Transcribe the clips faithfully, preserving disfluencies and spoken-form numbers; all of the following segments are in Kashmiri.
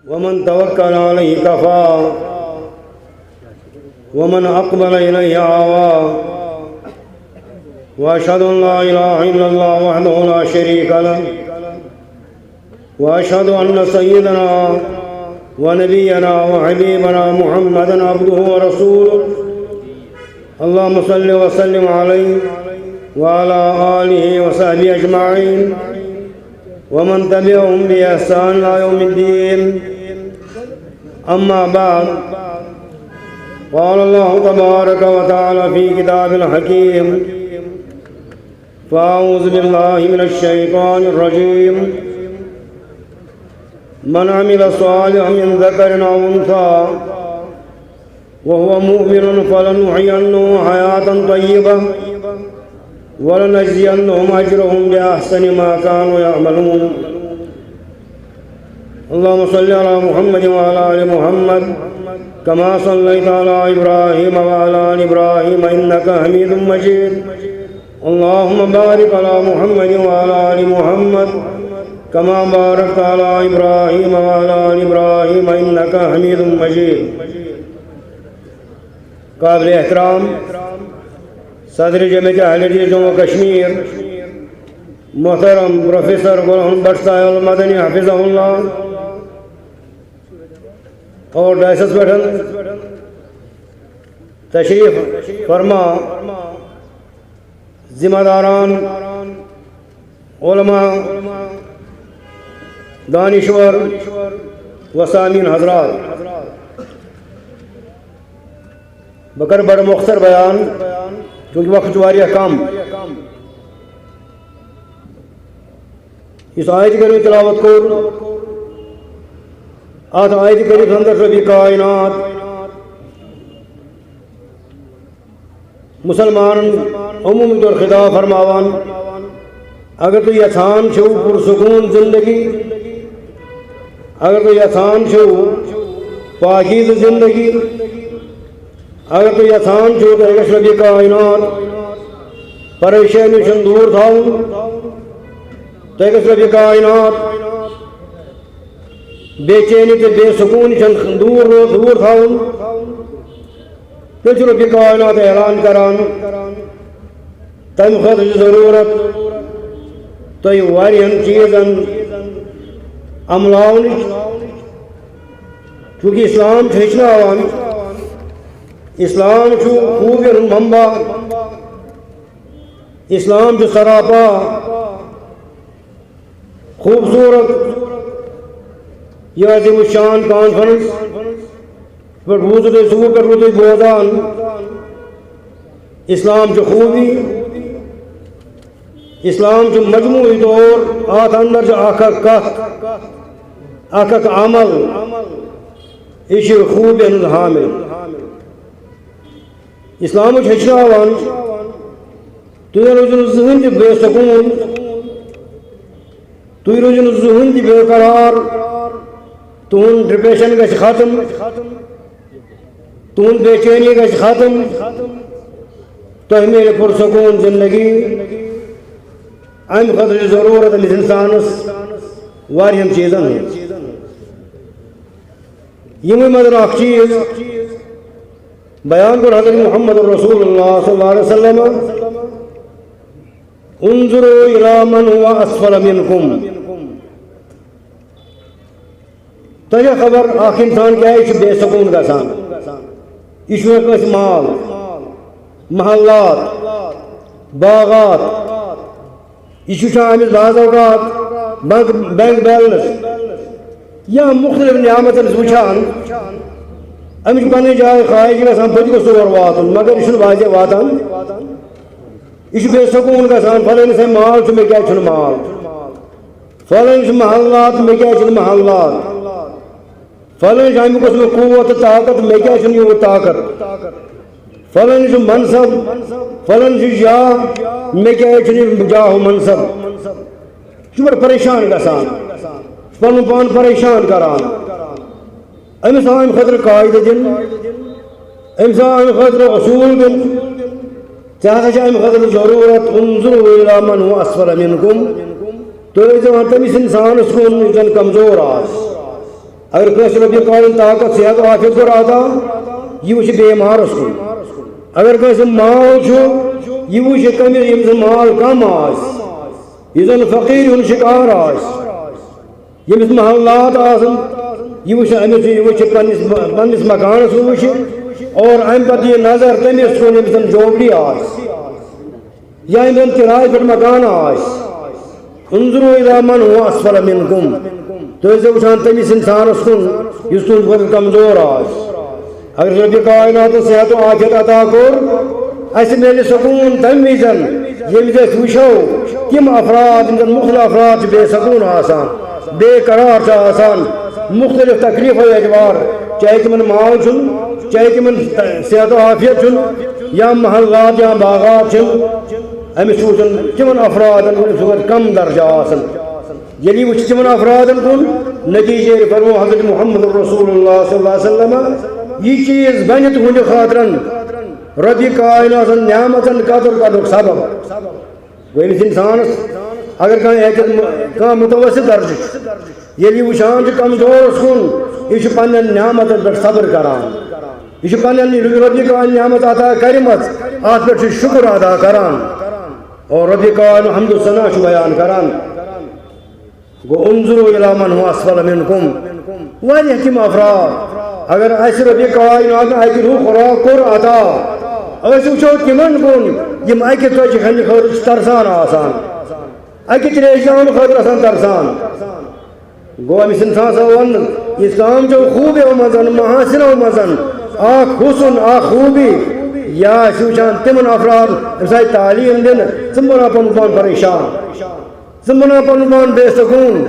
ومن توكل عليه كفى، ومن أقبل إليه آوى. وأشهد أن لا إله إلا الله وحده لا شريك له، وأشهد أن سيدنا ونبينا وحبيبنا محمدا عبده ورسوله. اللهم صل وسلم عليه وعلى آله وصحبه أجمعين، ومن تبعهم بإحسان إلى يوم الدين. أما بعد، قال الله تبارك وتعالى في كتابه الحكيم: فأعوذ بالله من الشيطان الرجيم. من عمل صالحا من ذكر أو أنثى وهو مؤمن فلنحيينه حياة طيبة ولنجزينهم أجرهم بأحسن ما كانوا يعملون. اللهم صل على محمد وعلى آل محمد كما صليت على إبراهيم وعلى آل إبراهيم إنك حميد مجيد. اللهم بارك على محمد وعلى آل محمد كما باركت على إبراهيم وعلى آل إبراهيم إنك حميد مجيد. قابل احترام صدر جمعیت اہل حدیث جموں و کشمیر، محترم پروفیسر غلام بٹ صاحب المدنی حفظہ اللہ، اور ڈائسس پٮ۪ٹھ تشریف فرما ذمہ داران، علماء، دانشور و سامعین حضرات، بہٕ کرٕ بڑٕ مۄختصر بیان، چونکہ وقت چھُ واریاہ کم۔ یُس آیت کریمہ تلاوت کوٚر، اتھ آیت کریمہ اندر رب کائنات مسلمانن عمومی طور خطاب فرماوان، اگر تُہۍ یژھان چھِو پُرسکوٗن زندگی، اگر تُہۍ یژھان چھِو پاکیزٕ زندگی، اگر تُہۍ یژھان چھِو، تۄہہِ گژھِ رۄبِ کائنات پریشٲنی چھُنہٕ دوٗر تھاوُن، تۄہہِ گژھِ رۄبِ کائنات بے چینی تہٕ بے سکوٗن چھُنہٕ دوٗر رو-، دوٗر تھاوُن۔ تیٚلہِ چھُ رۄبِ کائنات اعلان کران، تَمہِ خٲطرٕ چھِ ضروٗرت تۄہہِ واریاہَن چیٖزَن عملاونٕچ، چونکہ اسلام چھُ ہیٚچھناوان، اسلام چھُ خوٗبیَن ہُنٛد منبع، اسلام چھُ سراپا خوٗبصوٗرت۔ یہِ عظیٖم الشان کانفرنس پٮ۪ٹھ بوٗزُو تۄہہِ، صبح پٮ۪ٹھ روٗدُو تُہۍ بوزان، اسلام چھُ خوٗبی، اسلام چھُ مجموعی طور، اتھ اندر چھُ اکھ اکھ کتھ، اکھ اکھ عمل، یہِ چھُ خوٗبین ہُنٛد حامل۔ اسلام چھُ ہیٚچھناوان، تُہۍ روٗزِو نہٕ زٕہٕنۍ تہِ بے سکوٗن، تُہۍ روٗزِو نہٕ زٕہٕنۍ تہِ بے قرار، تُہُنٛد ڈپریشن گژھِ ختم، تُہُنٛد بے چینی گژھِ ختم، تۄہہِ میلہِ پُرسکوٗن زندگی۔ امہِ خٲطرٕ چھِ ضروٗرت أمِس انسانس واریاہن چیٖزن ہٕنٛز۔ یِمن منٛز اکھ چیٖز بیان کوٚر حضرت محمد رسول اللہ صلی اللہ علیہ وسلم، انظروا الی من هو اسفل منکم۔ تۄہہِ چھا خبر اکھ انسان کیازِ چھُ بے سکوٗن گژھان؟ یہِ چھُ کٲنٛسہِ مال، محلات، باغات، یہِ چھُ وٕچھان أمِس بعض اوقات بینک، بینک بیلنس یا مُختٔلِف نعمت أمِس وٕچھان۔ أمِس چھِ پنٕنۍ جاے خواہش گژھان، بہٕ تہِ گوٚژھ تور واتُن، مگر یہِ چھُنہٕ واضح واتان۔ یہِ چھُ بے سکوٗن گژھان، فلٲنِس ہے مال چھُ، مےٚ کیٛازِ چھُنہٕ مال؟ فلٲنِس چھُ محلات، مےٚ کیٛازِ چھُنہٕ محلات؟ فلٲنۍ چھُ اَمیُک اوسمُت قوت تہٕ طاقت، مےٚ کیٛازِ چھُنہٕ یوٗت طاقت؟ فلٲنۍ چھُ منصب، فلٲنۍ چھُ جاہ، مےٚ کیٛازِ چھُنہٕ یہِ جاہ و منصب؟ یہِ چھُ بڑٕ پریشان گژھان، چھُ پنُن پان پریشان کران۔ أمِس آو اَمہِ خٲطرٕ قاعدٕ دِنہٕ، أمِس آو اَمہِ خٲطرٕ اصوٗل دِنہٕ۔ ژےٚ ہسا چھِ اَمہِ خٲطرٕ ضروٗرت، انظروا الی من هو اسفل منکم۔ تُہۍ ٲسۍزیو وۄنۍ تٔمِس اِنسانَس کُن یُس زَن کمزور آسہِ۔ اگر کٲنٛسہِ رۄپیہِ کالٮ۪ن طاقت صحت و عافیت کوٚر عطا، یہِ وٕچھِ بیمارس کُن۔ اگر کٲنٛسہِ مال چھُ، یہِ وٕچھِ کٔمِس، ییٚمِس مال کم آسہِ، یُس زن فقیٖری ہُنٛد شکار آسہِ، ییٚمِس محلات آسن، یہِ وٕچھِ أمِس، یہِ وٕچھِ پننِس، پننِس مکانس کُن وٕچھِ، اور امہِ پتہٕ یہِ نظر تٔمِس کُن، ییٚمِس زن جھوپڑی آسہِ۔ یا یِمن کرایہِ پٮ۪ٹھ مکان آسہِ۔ انظروا الی من هو اسفل منکم۔ تُہۍ ٲسۍزیو وٕچھان تٔمِس اِنسانَس کُن، یُس تُہُنٛد کھۄتہٕ کمزور آسہِ۔ اگر رۄبِ کائناتَن صحت و عافیت عطا کوٚر، اَسہِ میلہِ سکوٗن تَمہِ وِزٮ۪ن، ییٚمہِ وِزِ أسۍ وٕچھو تِم افراد، یِم زَن مُختٔلِف افراد چھِ بے سکوٗن آسان، بے قرار چھِ آسان، مُختٔلِف تکلیٖفو اعتبار، چاہے تِمَن مال چھُنہٕ، چاہے تِمَن صحت و عافیت چھُنہٕ، یا محلات یا باغات چھِ، أمِس چھُ وٕچھُن تِمن افرادن کُن، یُس وۄنۍ کم درجہ آسن۔ ییٚلہِ یہِ وٕچھِ تِمن افرادن کُن، نتیجہ ییٚلہِ فرمو حضرت محمد رسول اللہ صلی اللہ علیہ وسلم، یہِ چیٖز بنہِ تُہنٛدِ خٲطرن رۄبِ کائناتن نعمتن قدر کرنُک سبب۔ گوٚو أمِس انسانس اگر کانٛہہ ہیٚکہِ، کانٛہہ متوسط درجہ چھُ، ییٚلہِ یہِ وٕچھان چھُ کمزورس کُن، یہِ چھُ پننٮ۪ن نعمتن پٮ۪ٹھ صبر کران۔ یہِ چھُ پننٮ۪ن رۄبِ کائنات نعمت عطا کرِمژ، اتھ پٮ۪ٹھ چھُ شُکر ادا کران۔ اور رۄبِ کائنات حمد و ثنا چھُ بیان کران۔ گوٚو، انظروا الی من هو اسفل منکم۔ واریاہ تِم افراد، اگر اسہِ رۄبِ کائنات اکہِ روح خوراک کوٚر عطا، أسۍ وٕچھو تِمن کُن، یِم اکہِ ژۄچہِ ہٕنٛدِ خٲطرٕ چھِ ترسان آسان۔ اکہِ تریشہِ دامہٕ خٲطرٕ آسان ترسان۔ گوٚو أمِس اِنسانَس آو وَننہٕ، اِسلام چیو خوٗبیو منٛز، محاسنو منٛز اکھ حُسن، اکھ خوٗبی، یا چھِ وٕچھان تِمن افراد، أمِس آیہِ تعلیٖم دِنہٕ، ژٕ مہ بناو پنُن پان پریشان، ژٕ مہ بناو پنُن پان بے سکوٗن،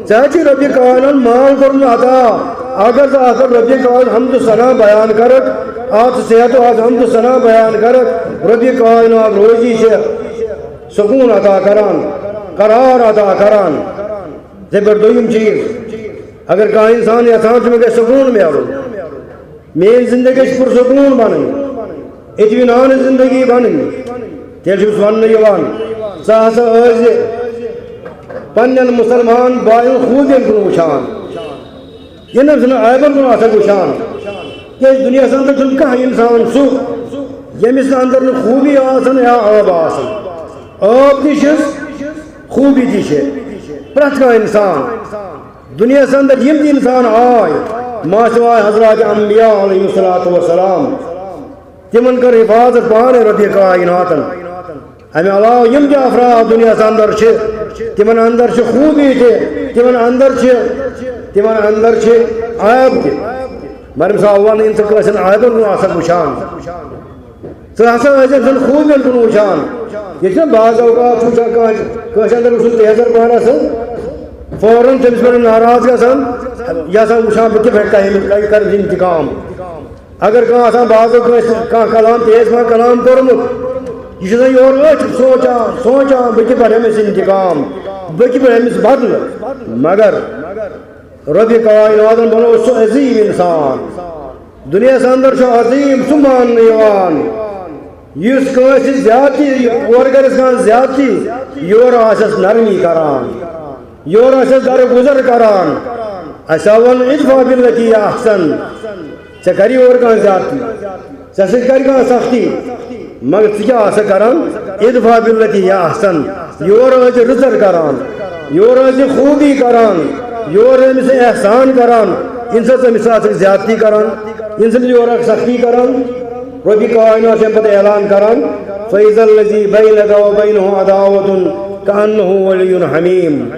ژےٚ حظ چھُے رۄبِ کائناتن مال کوٚرمُت عطا، اگر ژٕ اتھ پٮ۪ٹھ رۄبِ کائنات حمد و ثنا بیان کرکھ، اتھ صحت و اتھ حمد و ثنا بیان کرکھ، رۄبِ کائنات روزی چھِ سکوٗن عطا کران، قرار عطا کران۔ یِتھے پٲٹھۍ دوٚیِم چیٖز، اگر کانٛہہ اِنسان یژھان چھُ مےٚ گژھِ سکوٗن میلُن، میٛٲنۍ زندگی گژھِ پُرسکوٗن بنٕنۍ، اطمینان زندگی بنٕنۍ، تیٚلہِ چھُس وننہٕ یِوان، ژٕ ہسا ٲسۍ زِ پننٮ۪ن مُسلمان باین خوٗبین کُن وٕچھان، یِمن زن عٲبن کُن آسکھ وٕچھان۔ کیٛازِ دُنیاہس اندر چھُنہٕ کانٛہہ اِنسان سُہ، ییٚمِس نہٕ اندر نہٕ خوٗبی آسن یا عٲب آسن۔ عٲب تہِ چھِس، خوٗبی تہِ چھِ۔ پرٛٮ۪تھ کانٛہہ اِنسان، دُنیاہس اندر یِم تہِ اِنسان آے، ما سوائے حضرات انبیاء علیہ الصلوۃ والسلام، تِمن کٔر حفاظت پانے رۄبِ کائناتن۔ امہِ علاوٕ یِم تہِ افراد دُنیاہس اندر چھِ، تِمن اندر چھِ خوٗبی تہِ، تِمن اندر چھِ، تِمن اندر چھِ عٲب تہِ۔ مگر أمِس آو وننہٕ، یِم ژٕ کٲنٛسہِ ہٕنٛدٮ۪ن عٲبن کُن آسکھ وٕچھان، ژٕ ہسا ٲسۍ أمۍ سٕنٛدٮ۪ن خوٗبین کُن وٕچھان۔ ییٚتہِ چھِنہ بعض اوقات چھُ وٕچھان کٲنٛسہِ، کٲنٛسہِ اندر وٕچھُن تیزر پہن آسان، فوراً تٔمِس پٮ۪ٹھ ناراض گژھان، یہِ آسان وٕچھان بہٕ کِتھ پٲٹھۍ کرٕ، کرٕ أمِس انتقام۔ اگر کانٛہہ آسان، بعضو کٲنٛسہِ کانٛہہ کلام، تیز پہن کلام کوٚرمُت، یہِ چھُ آسان یورٕ أتھۍ سونٛچان، سونٛچان، بہٕ کِتھ پٲٹھۍ ہٮ۪مہٕ أمِس انتقام، بہٕ کِتھ پٲٹھۍ ہٮ۪مہٕ أمِس بدلہٕ۔ مگر رۄبِ کائناتن بنوو سُہ عظیٖم اِنسان۔ دُنیاہس اندر چھُ عظیٖم سُہ ماننہٕ یِوان، یُس کٲنٛسہِ زیادتی، اورٕ کرٮ۪س کانٛہہ زیادتی، یورٕ آسٮ۪س نرمی کران، یورٕ آسٮ۪س درگُزر کران۔ اسہِ آو وننہٕ، ادفع بالتی ہی احسن۔ ژےٚ کَرِ یورٕ کانٛہہ زیادتی، ژےٚ سۭتۍ کَرِ کانٛہہ سختی، مگر ژٕ کیٛاہ آسکھ کران؟ ادفع بالتی ہی احسن، یورٕ ٲسۍ رٕژر کران، یورٕ ٲسۍ خوٗبی کران، یورٕ أمِس احسان کران، ییٚمہِ ساتہٕ أمِس آسکھ زیادتی کران، ییٚمہِ ساتہٕ یورٕ آسکھ سختی کران۔ رۄبِ کائنات چھِ اَمہِ پتہٕ اعلان کران، فإذا الذي بينك وبينه عداوة كأنه ولي حميم۔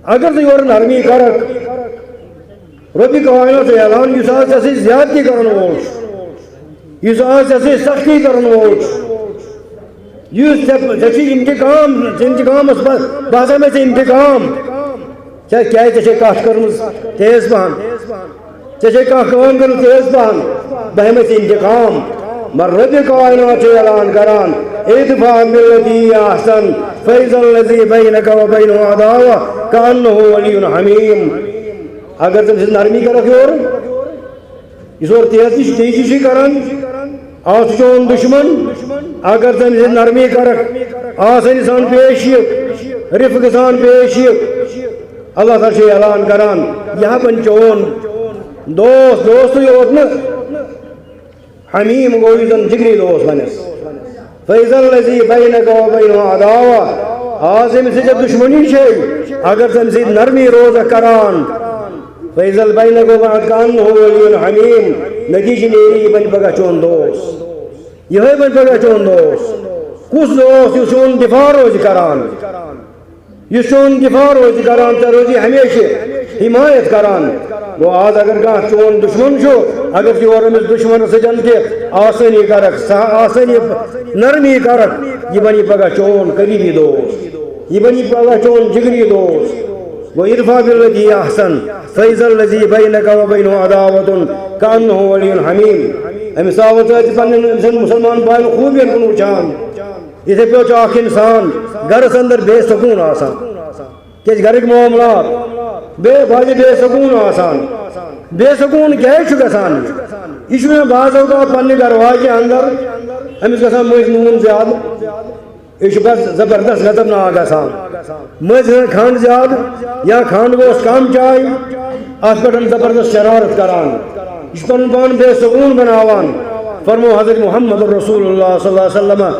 اگر ژٕ یورٕ نرمی کرکھ، رۄبِ کائنات چھُ اعلان، یُس آز ژےٚ سۭتۍ زیادتی کرن وول چھُ، یُس آز ژےٚ سۭتۍ سختی کرن وول چھُ، یُس ژےٚ، ژےٚ چھُے انتقام، ژےٚ انتقامس پتہٕ، بہٕ ہسا ہٮ۪مے ژےٚ انتقام۔ ژےٚ کیٛازِ، ژےٚ چھے کتھ کٔرمٕژ تیز پہن، ژےٚ چھے کانٛہہ کٲم کٔرمٕژ تیز پہن، بہٕ ہٮ۪مے ژےٚ انتقام۔ مگر رۄبِ کائنات چھُ اعلان کران، ادفع بالتی ہی احسن، فإذا الذي بينك وبينه عداوة كأنه ولي حميم۔ اگر ژٕ أمِس سۭتۍ نرمی کرکھ یورٕ، یُس اورٕ تیز تہِ چھُ، تیزی چھُے کران، آ، سُہ چھُ چون دُشمن۔ اگر ژٕ أمِس سۭتۍ نرمی کرکھ، آسٲنی سان پیش یِکھ، رفقہٕ سان پیش یِکھ، اللہ تعالیٰ چھُ اعلان کران، یہِ ہا بنہِ چون دوست، دوستٕے یوت نہٕ، حمیم گوٚو یُس زن جگری دوست بنٮ۪س۔ فإذا الذي بينك وبينه عداوة، آز أمِس سۭتۍ ژےٚ دُشمنی چھے، اگر ژٕ أمِس سۭتۍ نرمی روزکھ کران، فإذا بينك وبينه كأنه ولي حميم، نتیجہ نیرِ یہِ بنہِ پگاہ چون دوست۔ یِہوٚے بنہِ پگاہ چون دوست۔ کُس دوست؟ یُس چون دفاع روزِ کران۔ یُس چون دفاع روزِ کران، ژےٚ روزِ ہمیشہِ حمایت کران۔ گوٚو، آز اگر کانٛہہ چون دشمن چھُ، اگر ژٕ یورٕ أمِس دشمنس سۭتۍ تہِ آسٲنی کرکھ، سا-، آسٲنی، نرمی کرکھ، یہِ بنہِ پگاہ چون قریبی دوست، یہِ بنہِ پگاہ چون جگری دوست۔ گوٚو، ادفع بالتي أحسن فإذا الذي بينك وبينه عداوة كأنه ولي حميم۔ أمِس آو ژٕ پننٮ۪ن، أمۍ سٕنٛدٮ۪ن مسلمان باین خوٗبین کُن وٕچھان۔ یِتھے پٲٹھۍ چھُ اکھ انسان گرس اندر بے سکون آسان، کیازِ گرٕکۍ معاملات بے، واریاہ بے سکون آسان۔ بے سکون کیازِ چھُ گژھان؟ یہِ چھُ مےٚ بعض اوقات پننہِ گرٕ واجہِ اندر، أمِس گژھان مٔنٛزۍ نوٗن زیادٕ، یہِ چھُ پتہٕ زبردست غضبناک گژھان۔ مٔنٛزۍ ہن کھنٛڈ زیادٕ یا کھنٛڈ گوٚوس کم چاے، اتھ پٮ۪ٹھ زبردست شرارت کران۔ یہِ چھُ پنُن پان بے سکون بناوان۔ فرمو حضرت محمد رسول اللہ صلی اللہ علیہ وسلم،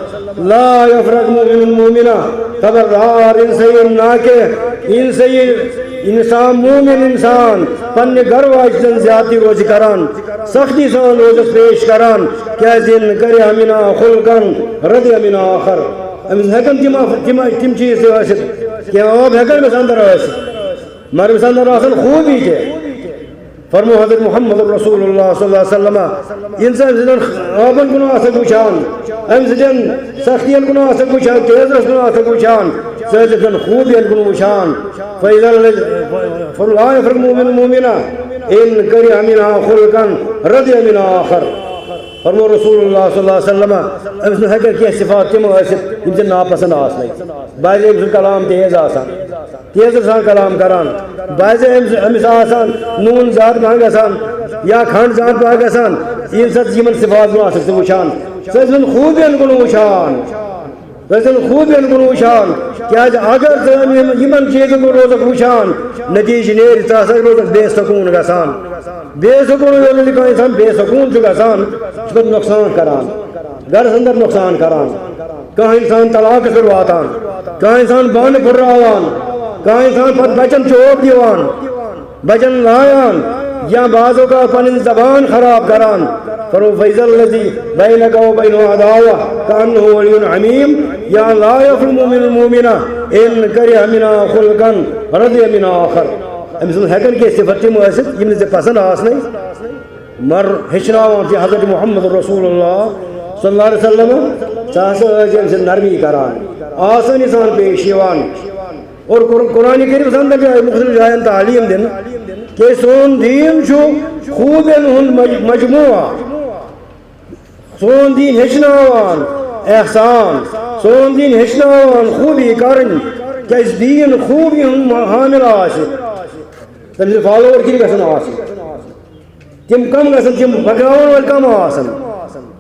لا يفرق مؤمن مؤمنة، خبردار، انسان ناکہ، انسان، انسان، مومن انسان پننہِ گرٕ واجہِ سۭتۍ زیادتی روزِ کران، سختی سان روزس پیش کران، کیازِ ان کرہ منها خلقا رضی منها آخر۔ أمِس ہٮ۪کن تِم اف-، تِم، تِم چیٖز تہِ ٲسِتھ، کینٛہہ عٲب ہٮ۪کن أمِس اندر ٲسِتھ، مگر أمِس اندر آسن خوٗبی تہِ۔ فرمو حضرت محمد رسول اللہ صلی اللہ علیہ وسلم، انسان سٕنٛدٮ۪ن عٲبن کُن آسکھ وٕچھان، أمۍ سٕنٛدٮ۪ن سختین کُن آسکھ وٕچھان، تیزرس کُن آسکھ وٕچھان، ژٕ ٲسۍ أمۍ سٕنٛدٮ۪ن خوٗبین کُن وٕچھان۔ فإذا الذي، فلا يفرق مؤمن مؤمنة إن كره منها خلقا رضي منها آخر۔ فرمو رسول اللہ صلی اللہ علیہ وسلم، أمِس منٛز ہٮ۪کن کینٛہہ صفات تِم ٲسِتھ یِم ژےٚ ناپسنٛد آسنَے۔ بعضے أمۍ سُنٛد کلام تیز آسان، تیزر سان کلام کران، بعضے أمِس، أمِس آسان نوٗن زیادٕ پہن گژھان یا کھنٛڈ زیادٕ پہن گژھان، ییٚمہِ ساتہٕ ژٕ یِمن صفاتن کُن آسکھ ژٕ وٕچھان، ژٕ ٲسۍ یِمن خوٗبین کُن وٕچھان۔ رزن خوٗبین کُن وٕچھان، کیازِ اگر ژٕ یِم-، یِمن چیٖزن کُن روزکھ وٕچھان، نتیجہٕ نیرِ، ژٕ ہسا روزکھ بے سکوٗن گژھان۔ بے سکوٗن ییٚلہِ کانٛہہ انسان بے سکوٗن چھُ گژھان، سُہ چھُ پتہٕ نۄقصان کران، گرس اندر نۄقصان کران۔ کانٛہہ انسان طلاقس پٮ۪ٹھ واتان، کانٛہہ انسان بانہٕ پھُٹراوان، کانٛہہ انسان پتہٕ بچن چوب دِوان۔ بچن لایان یا بعض اوقات پنٕنۍ زبان خراب کران۔ فرمو، فإذا الذي بينك وبينه عداوة كأنه ولي حميم، یا لا يفرق مؤمن مؤمنة إن كره منها خلقا رضي منها آخر۔ أمۍ سٕنٛز ہٮ۪کن کینٛہہ صفت تِم ٲسِتھ یِم نہٕ ژےٚ پسنٛد آسنَے، مگر ہیٚچھناوان چھِ حضرت محمد رسول اللہ صلی اللہ علیہ وسلم، ژٕ ہسا ٲسۍ أمۍ سٕنٛز نرمی کران، آسٲنی سان پیش یِوان۔ اور قر-، قرآن کریمس اندر تہِ آیہِ مختلف جاین تعلیٖم دِنہٕ کہ سون دیٖن چھُ خوٗبین ہُنٛد مج-، مجموعہ۔ سون دیٖن ہیٚچھناوان احسان، سون دیٖن ہیٚچھناوان خوٗبی کرٕنۍ، کیازِ دیٖن خوٗبی ہُنٛد حامل آسہِ، تٔمۍ سٕنٛدۍ فالوور کِتھ گژھن آسٕنۍ؟ تِم کم گژھن؟ تِم پکناون وٲلۍ کم آسن؟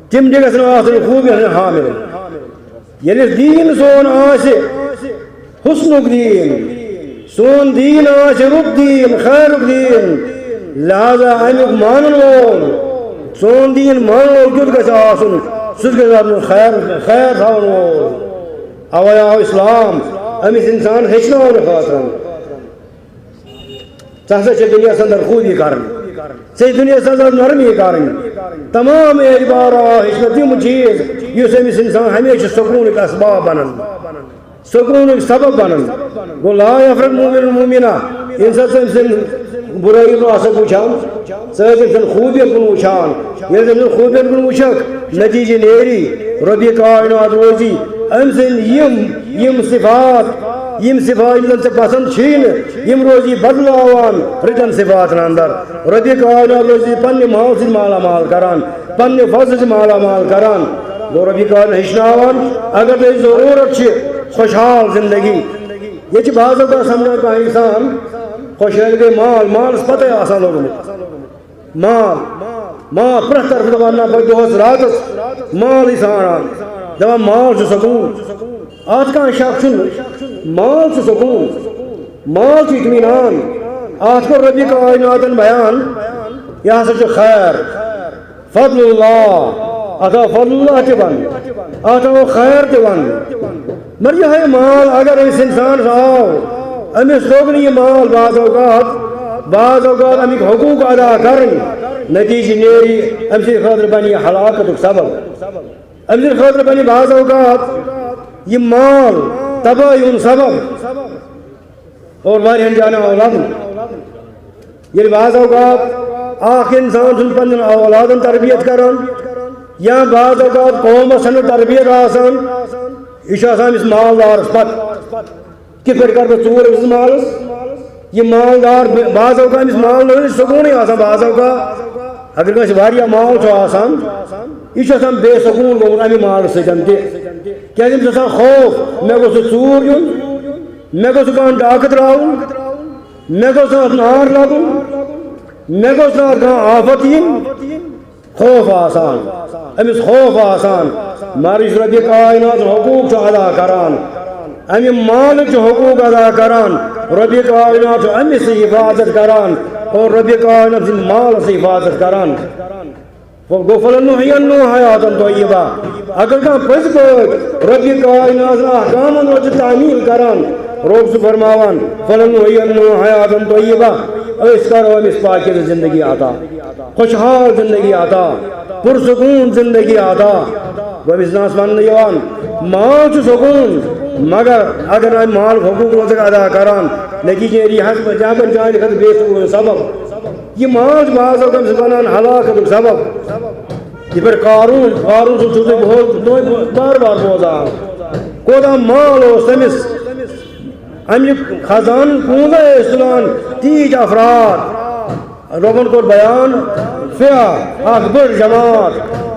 تِم تہِ گژھن آسٕنۍ خوٗبی ہٕنٛدۍ حامل۔ ییٚلہِ دیٖن سون آسہِ حسنُک دیٖن، سون دیٖن آسہِ رُت دیٖن، خیرُک دیٖن، لہذا امیُک مانن وول، سون دیٖن مانن وول کیُتھ گژھِ آسُن؟ سُہ گژھِ آسُن خیر، خیر تھاون وول۔ اوے آو اسلام أمِس انسان ہیٚچھناونہٕ خٲطرٕ۔ ژٕ ہسا چھےٚ دُنیاہس اندر خوٗبی کرٕنۍ، ژےٚ چھےٚ دُنیاہس اندر نرمی کرٕنۍ۔ تمام اعتبار آو ہیٚچھنہٕ تِم چیٖز یُس أمِس انسان ہمیشہِ سکوٗنٕکۍ اسباب بنن، سکوٗنٕکۍ سبب بنن۔ گوٚو، لا یفرق مؤمن مؤمنہ، ییٚمہِ ساتہٕ ژٕ أمۍ سٕنٛدۍ بُرٲیی کُن آسکھ وٕچھان، ژٕ ٲسۍ أمۍ سٕنٛدۍ خوٗبین کُن وٕچھان، ییٚلہِ ژٕ أمۍ سٕنٛدۍ خوٗبین کُن وٕچھکھ، نتیجہٕ نیری، رۄبِ کائنات روزی أمۍ سٕنٛدۍ یِم، یِم صفات، یِم صفات یِم زن ژےٚ پسند چھِی نہٕ، یِم روزی بدلاوان رٕتن صفاتن اندر۔ رۄبِ کائنات روزی پننہِ مال سۭتۍ مالا مال کران، پننہِ فضلہٕ سۭتۍ مالا مال کران۔ گوٚو، رۄبِ کائنات ہیٚچھناوان، اگر تۄہہِ ضروٗرت چھِ خوشحال زندگی، ییٚتہِ چھِ بعض اوقات سمجھان کانٛہہ انسان، خۄشحٲلی گٔے مال، مالس پتہٕ آسان لوٚگمُت۔ مال، مال، پرٛٮ۪تھ طرفہٕ دَپان، نہ، بہٕ دۄہَس راتَس مالٕے ژھانٛڈان۔ دَپان، مال چھُ سکوٗن۔ اَتھ کانٛہہ شک چھُنہٕ، مال چھُ سکوٗن۔ مال چھُ اطمینان۔ اتھ کوٚر رۄبِ کائناتن بیان، یہِ ہسا چھُ خیر، فضل اللہ، اتھ آو فضل اللہ تہِ وننہٕ، اتھ آو خیر تہِ وننہٕ۔ مگر یِہوٚے مال اگر أمِس انسانس آو، أمِس توٚگ نہٕ یہِ مال بعض اوقات، بعض اوقات امیُک حقوق ادا کرٕنۍ، نتیجہٕ نیرِ أمۍ سٕنٛدِ خٲطرٕ بنہِ یہِ ہلاکتُک سبب۔ أمۍ سٕنٛدِ خٲطرٕ بنہِ بعض اوقات یہِ مال تباہی ہُنٛد سبب اور واریاہن جانن آو لبنہٕ۔ ییٚلہِ بعض اوقات اکھ انسان چھُنہٕ پننٮ۪ن اولادن تربیت کران یا بعض اوقات قومس چھنہٕ تربیت آسان، یہِ چھُ آسان أمِس مالدارس پتہٕ۔ کِتھ پٲٹھۍ کرٕ بہٕ ژوٗر أمِس مالس؟ یہِ مالدار، بعض اوقات أمِس مال نہٕ سکوٗنٕے آسان، بعض اوقات اگر کٲنٛسہِ واریاہ مال چھُ آسان، یہِ چھُ آسان بے سکوٗن گوٚمُت اَمہِ مالہٕ سۭتۍ تہِ۔ کیٛازِ أمِس چھُ آسان خوف، مےٚ گوٚژھ نہٕ ژوٗر یُن، مےٚ گوٚژھ نہٕ کانٛہہ ڈاکہٕ ترٛاوُن، مےٚ گوٚژھ نہٕ اَتھ نار لَگُن، مےٚ گوٚژھ نہٕ اَتھ کانٛہہ آفت یِنۍ۔ خوف آسان، أمِس خوف آسان، مگر یُس رۄبِ کائنات حقوق چھُ ادا کران، اَمہِ مالٕکۍ چھُ حقوق ادا کران، رۄبِ کائنات چھُ أمِس حفاظت کران اور رۄبِ کائنات سٕنٛدِ مالس حفاظت کران۔ گوٚو، فلنحینہ حیاتاً طیبہ۔ اگر کانٛہہ پٔزۍ پٲٹھۍ رۄبِ کائنات سٕنٛدٮ۪ن احکامن منٛز چھُ تعمیٖل کران، رۄب چھُ فرماوان، فلنحینہ حیاتاً طیبہ، أسۍ کرو أمِس پاکیزٕ زندگی عطا، خوشحال زندگی عطا، پرسکون زندگی عطا۔ گوٚو، أمِس ناس وننہٕ یِوان، مال چھُ سکوٗن، مگر اگر نہٕ اَمہِ مالُک حقوق روزکھ ادا کران، نتیجہٕ نیرِ یہِ حظ جہنم چانہِ خٲطرٕ بے سکوٗن سبب۔ یہِ مال چھُ بعض اوقات أمِس بنان ہلاکتُک سبب۔ یِتھ پٲٹھۍ قارون، قارون سُنٛد چھُو تُہۍ بہت، تُہۍ بار بار بوزان۔ کوتاہ مال اوس تٔمِس، اَمہِ خزانہٕ کوٗنٛزے ٲسۍ تُلان تیٖتۍ افراد۔ رۄبن کوٚر بیان، فئہ، اکھ بٔڑ جماعت،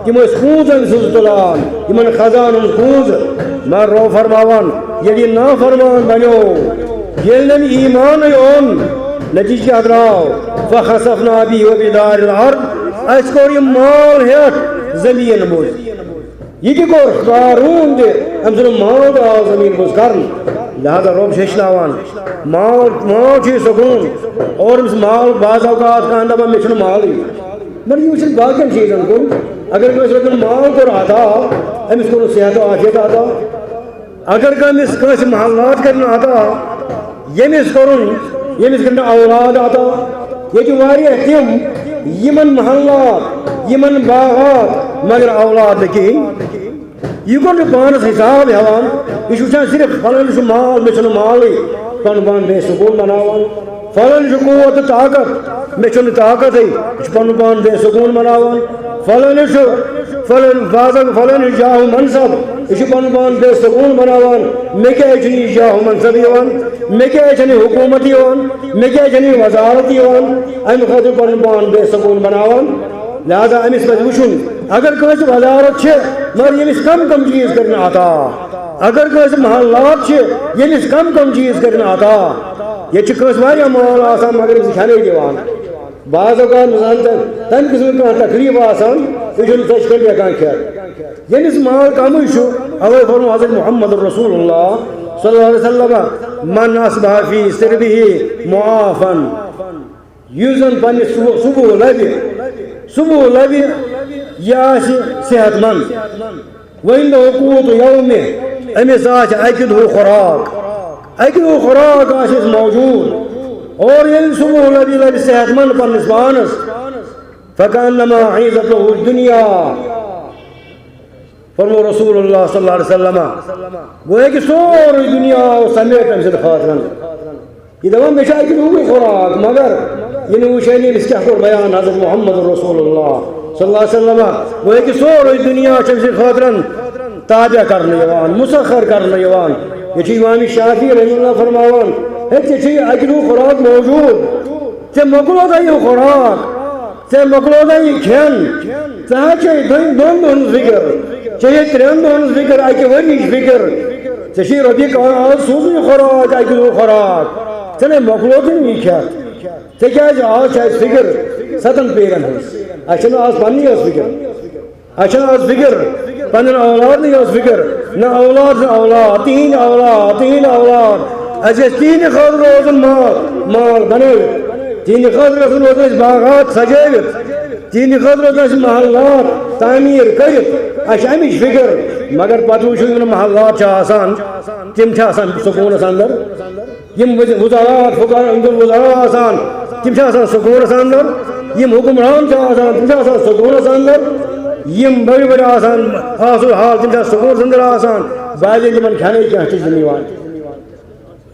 تِم ٲسۍ کوٗنٛز أمۍ سٕنٛز تُلان، یِمن خزانہٕ ہُنٛد کوٗنٛز۔ مگر رۄب فرماوان، ییٚلہِ یہِ نافرمان بنیو، ییٚلہِ نہٕ أمۍ ایمانٕے اوٚن، نتیجہٕ کیٛاہ درٛاو؟ فخسفنا به وبداره الارض، اَسہِ کوٚر یہِ مال ہٮ۪تھ زٔمیٖن منٛز۔ یہِ تہِ کوٚر قارون تہِ، أمۍ سُنٛد مال تہِ آو زٔمیٖن منٛز کرنہٕ۔ لہذا رۄب چھُ ہیٚچھناوان، مال، مال چھُ یہِ سکوٗن۔ اور أمِس مال بعض اوقات کانٛہہ دَپان، مےٚ چھُنہٕ مالٕے۔ مگر یہِ وٕچھِن باقین چیٖزن کُن۔ اگر کٲنٛسہِ رۄبن مال کوٚر عطا، أمِس کوٚرُن صحت و عافیت عطا۔ اگر کانٛہہ أمِس کٲنٛسہِ محلات کرن عطا، ییٚمِس کوٚرُن، ییٚمِس کرن اولاد عطا۔ ییٚتہِ واریاہ تِم، یِمن محلات، یِمن باغات، مگر اولاد نہٕ کِہیٖنۍ۔ یہِ گوٚو نہٕ پانس حساب ہٮ۪وان، یہِ چھُ وٕچھان صرف فلٲنۍ چھُ مال، مےٚ چھُنہٕ مالٕے، پنُن پان بے سکوٗن بناوان۔ فلٲنۍ چھُ قوت تہٕ طاقت، مےٚ چھُنہٕ طاقتٕے، یہِ چھُ پنُن پان بے سکوٗن بناوان۔ فلٲنۍ چھُ، فلٲنۍ بازن، فلٲنۍ چھُ جاہ و منصب، یہِ چھُ پنُن پان بے سکوٗن بناوان۔ مےٚ کیٛازِ چھُنہٕ یہِ جاہ و منصب یِوان؟ مےٚ کیٛازِ چھَنہٕ یہِ حکوٗمت یِوان؟ مےٚ کیٛازِ چھَنہٕ یہِ وزارت یِوان؟ اَمہِ خٲطرٕ پنُن پان بے سکوٗن بناوان۔ لہذا أمِس پزِ وٕچھُن، اگر کٲنٛسہِ وزارت چھِ، مگر ییٚمِس کم کم چیٖز کٔرِن عطا۔ اگر کٲنٛسہِ محلات چھِ، ییٚمِس کم کم چیٖز کٔرِن عطا۔ ییٚتہِ چھِ کٲنٛسہِ واریاہ مال آسان، مگر أمِس چھِ کھٮ۪نٕے دِوان۔ بعض اوقات مثلاً تَمہِ قٕسمٕچ کانٛہہ تکلیٖف آسان، یہِ چھُنہٕ ژۄچہِ کھنٛڈ ہٮ۪کان کھٮ۪تھ۔ ییٚمِس مال کمٕے چھُ، اوے فرموو حضرت محمد رسول اللہ صلی اللہ علیہ وسلم، من اصبح فی سربہ معافاً، یُس زن پننہِ صبح، صبح لبہِ، صبح لبہِ، یہِ آسہِ صحت مند۔ وعندہ قوت یومہ، أمِس آسہِ اکہِ دۄہ خوراک، اکہِ دۄہ خوراک آسہِ اَسہِ موجود۔ اور ییٚلہِ صبح لبہِ، لبہِ صحت مند پننِس پانس، فکأنما حیزت لہ الدنیا۔ فرموو رسول اللہ صلی اللہ علیہ وسلم، گویا کہ سورُے دُنیا آو سمیٹ أمۍ سٕنٛدِ خٲطرٕ۔ یہِ دَپان، مےٚ چھِ اَکہِ دۄہٕے خوراک، مگر یہِ نہٕ وٕچھے نہٕ أمِس کیٛاہ کوٚر بیان حضرت محمد رسول اللہ صلی اللہ علیہ وسلم۔ گویا کہ سورُے دُنیا چھُ أمۍ سٕنٛدِ خٲطرٕ تابع کرنہٕ یِوان، مسخر کرنہٕ یِوان۔ یہِ چھُ امام شافعی رحمہ اللہ فرماوان، ہے، ژےٚ چھُے اَکہِ دۄہ خوراک موجود، ژےٚ مۄکلوو یہِ خوراک، ژےٚ مۄکلوو یہِ کھٮ۪ن، ژےٚ ہا چھے دۄن، دۄن دۄہن ہٕنٛز فِکر، ژےٚ چھے ترٛٮ۪ن دۄہن ہٕنٛز فِکر، اَکہِ ؤریِچ فِکر، ژےٚ چھے رۄبِ کائنات سوٗزمُت یہِ خوراک، اَکہِ دۄہ خوراک، ژےٚ نے مۄکلوو تہٕ یہِ کھٮ۪تھ۔ ژےٚ کیٛازِ آز چھِ اَسہِ فِکر ستن پیرن ہٕنٛز؟ اَسہِ چھَنہٕ آز پننی یٲژ فِکر۔ اَسہِ چھَنہٕ آز فِکر، پنٕنٮ۪ن اولادنٕے یٲژ فِکر، نہ اولاد، نہ اولاد، تِہِنٛدۍ اولاد، تِہِنٛدۍ اولاد۔ اَسہِ گژھِ تِہِنٛدِ خٲطرٕ روزُن مال، مال بنٲوِتھ۔ تِہِنٛدِ خٲطرٕ گژھن روزُن اَسہِ باغات سجٲوِتھ۔ تِہِنٛدِ خٲطرٕ گژھن اَسہِ محلات تعمیٖر کٔرِتھ۔ اَسہِ چھِ اَمِچ فِکر، مگر پتہٕ وٕچھو یِم محلات چھِ آسان، تِم چھِ آسان سکوٗنَس اندر۔ یِم وز-، وزراء، فقراء، یِم وزراء آسان، تِم چھِ آسان سکوٗنَس اندر۔ یِم حکمران چھِ آسان، تِم چھِ آسان سکوٗنَس اندر۔ یِم بٔڑۍ بٔڑۍ آسان، آسو حال، تِم چھِ آسان سکوٗنَس اندر آسان۔ بعضے تِمن کھٮ۪نَے کینٛہہ چھِ یِوان۔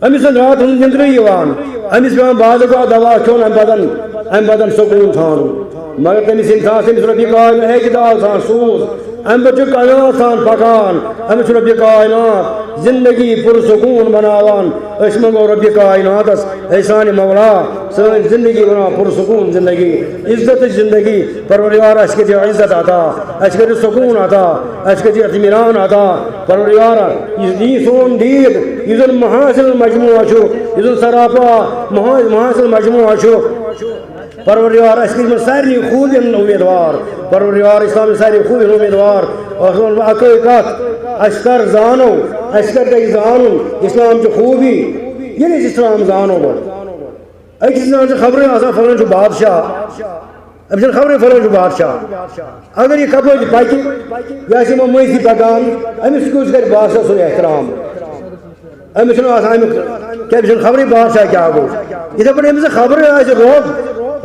أمِس چھُنہٕ راتَس نیٚنٛدرٕے یِوان۔ أمِس پٮ۪وان بعض اوقات دوا کھیوٚن، اَمہِ پَتَن، اَمہِ پَتَن سکوٗن تھاوُن۔ مگر تٔمِس ییٚمہِ ساتہٕ تٔمِس رۄبِ کائنات اعتدال سان سوٗز، اَمہِ پَتہٕ چھُ کائنات سان پَکان۔ أمِس چھُ رۄبِ کائنات زِندگی پُرسکوٗن بَناوان۔ أسۍ منٛگو رۄبِ کائناتَس، اے سانہِ مولا، سٲنۍ زِندگی بَناو پُرسکوٗن زِندگی، عزتٕچ زِندگی۔ پروردگار، اَسہِ کٔرۍ زِ عزت عطا، اَسہِ کٔرۍ زِ سکوٗن عطا، اَسہِ کٔرۍ زِ اطمینان عطا۔ پروردگار، یُس یہِ سون دیٖن، یُس زَن محاسن مجموعہ چھُ، یُس زَن سراپا مح-، محاسن مجموعہ چھُ، پروردگار، اَسہِ کٔرۍ یِمَن سارنٕے خوٗبیَن امیدوار۔ پروردگار، اِسلام سارنٕے خوٗبیَن امیدوار۔ اَسہِ وَنہٕ بہٕ اَکٲے کَتھ، اَسہِ کَر زانو، اَسہِ کَر گژھِ زانُن اِسلام چہِ خوٗبی، ییٚلہِ أسۍ اِسلام زانو گۄڈٕ۔ أکِس اِنسان چھِ خبرٕے آسان، فلٲنۍ چھُ بادشاہ۔ أمِس چھَنہٕ خبرٕے فلٲنۍ چھُ بادشاہ۔ اگر یہِ کَپٲرۍ تہِ پَکہِ، یہِ آسہِ یِمو مٔنٛزۍ تہِ پَکان، أمِس کُس کَرِ بادشاہ سُنٛد احترام؟ أمِس چھُنہٕ آسان اَمیُک، کیٛاہ أمِس چھَنہٕ خبرٕے بادشاہ کیٛاہ گوٚو۔ یِتھَے پٲٹھۍ أمِس چھِ خبرٕے آسہِ رۄب،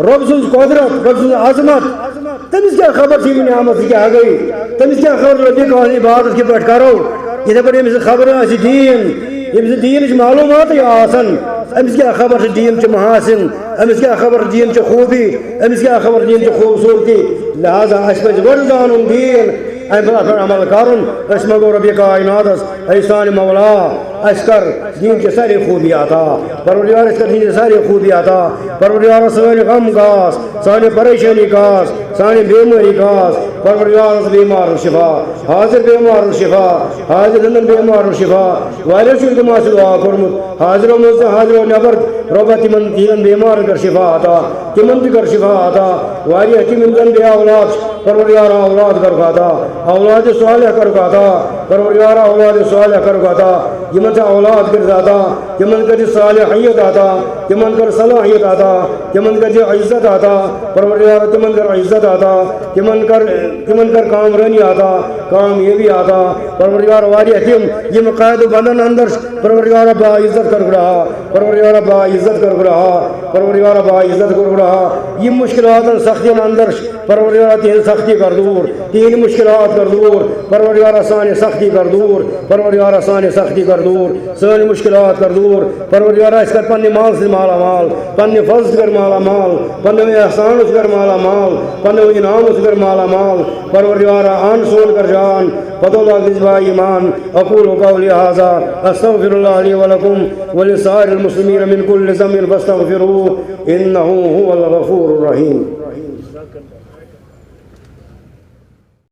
رۄب سٕنٛز قۄدرت، رۄب سٕنٛز عظمت۔ تٔمِس کیٛاہ خبر چھِ یِم نعمت زٕ کیٛاہ گٔے؟ تٔمِس کیٛاہ خبر رۄبِ کٲنٛسہِ عبادت کِتھ پٲٹھۍ کَرو؟ یِتھَے پٲٹھۍ أمِس خبر آسہِ دیٖن، ییٚمِس نہٕ دیٖنٕچ معلوٗماتٕے آسان، أمِس کیٛاہ خبر چھِ دیٖن چہِ محاسن؟ أمِس کیٛاہ خبر چھِ دیٖن چہِ خوٗبی؟ أمِس کیٛاہ خبر دیٖن چہِ خوٗبصوٗرتی؟ لہذا اَسہِ پَزِ گۄڈٕ زانُن دیٖن، اَمہِ پَتہٕ اَتھ پٮ۪ٹھ عمل کَرُن۔ أسۍ منٛگو رۄبِ کائناتَس، اے سانہِ مولا، اَسہِ کَر دیٖن چہِ سارے خوٗبی عطا۔ پروردگار، اَسہِ کَر دیٖن چہِ سارے خوٗبی عطا۔ پروردگار، سٲنۍ غم کاس، سانہِ پریشٲنی کاس، سانہِ بیمٲری کاس۔ پروردگار، بیمارَن شفا، حاضر بیمارَن شفا، حاضر زندن بیمارَن شفا۔ واریاہ چھُ تِمو اَسہِ دعا کوٚرمُت، حاضرو منٛز تہٕ حاضرو نٮ۪بر۔ رۄبا، تِمن تِہنٛدٮ۪ن بیمارن کر شفا عطا، تِمن تہِ کر شفا عطا۔ واریاہ تِم یِم زن بے اولاد چھِ، پروردگارا اولاد کرُکھ عطا، اولاد صالح کرُکھ عطا، پروردگارا اولاد صالح کرُکھ عطا۔ یِمن ژےٚ اولاد کٔرِتھ عطا، تِمن کٔرِتھ صالحیت عطا، تِمن کر صلاحیت عطا، تِمن کٔرِتھ عزت عطا، پروردگارا تِمن کر عزت عطا، تِمن کر، تِمن کر کامرٲنی عطا، کامیٲبی عطا۔ پروردگار، واریاہ تِم یِم قید و بندن اندر چھِ، پروردگار با عزت کر گڑا، پروردگار با عزت کر گڑا، پروردگار با عزت کر گڑا۔ یِم مشکلاتن سختین اندر چھِ، پروردگار تِہنٛز سختی کر دوٗر، تِہنٛدۍ مشکلات کر دوٗر، پروردگار سانہِ سختی کر دوٗر، پروردگار سانہِ سختی کر دوٗر، سٲنۍ مشکلات کر دوٗر۔ پروردگار، اَسہِ کر پننہِ مال سۭتۍ مالا مال، پننہِ فضل سۭتۍ کر مالا مال، پننہِ احسان سۭتۍ کر مالا مال، پننہِ انعام سۭتۍ کر مالا مال۔ پروردگار، ان سون کر جان، پتو لاگ نسبا ایمان۔ اقول قولی هذا، استغفر الله لي ولكم ولسائر المسلمين من كل ذنب فاستغفروه، انه هو الغفور الرحيم۔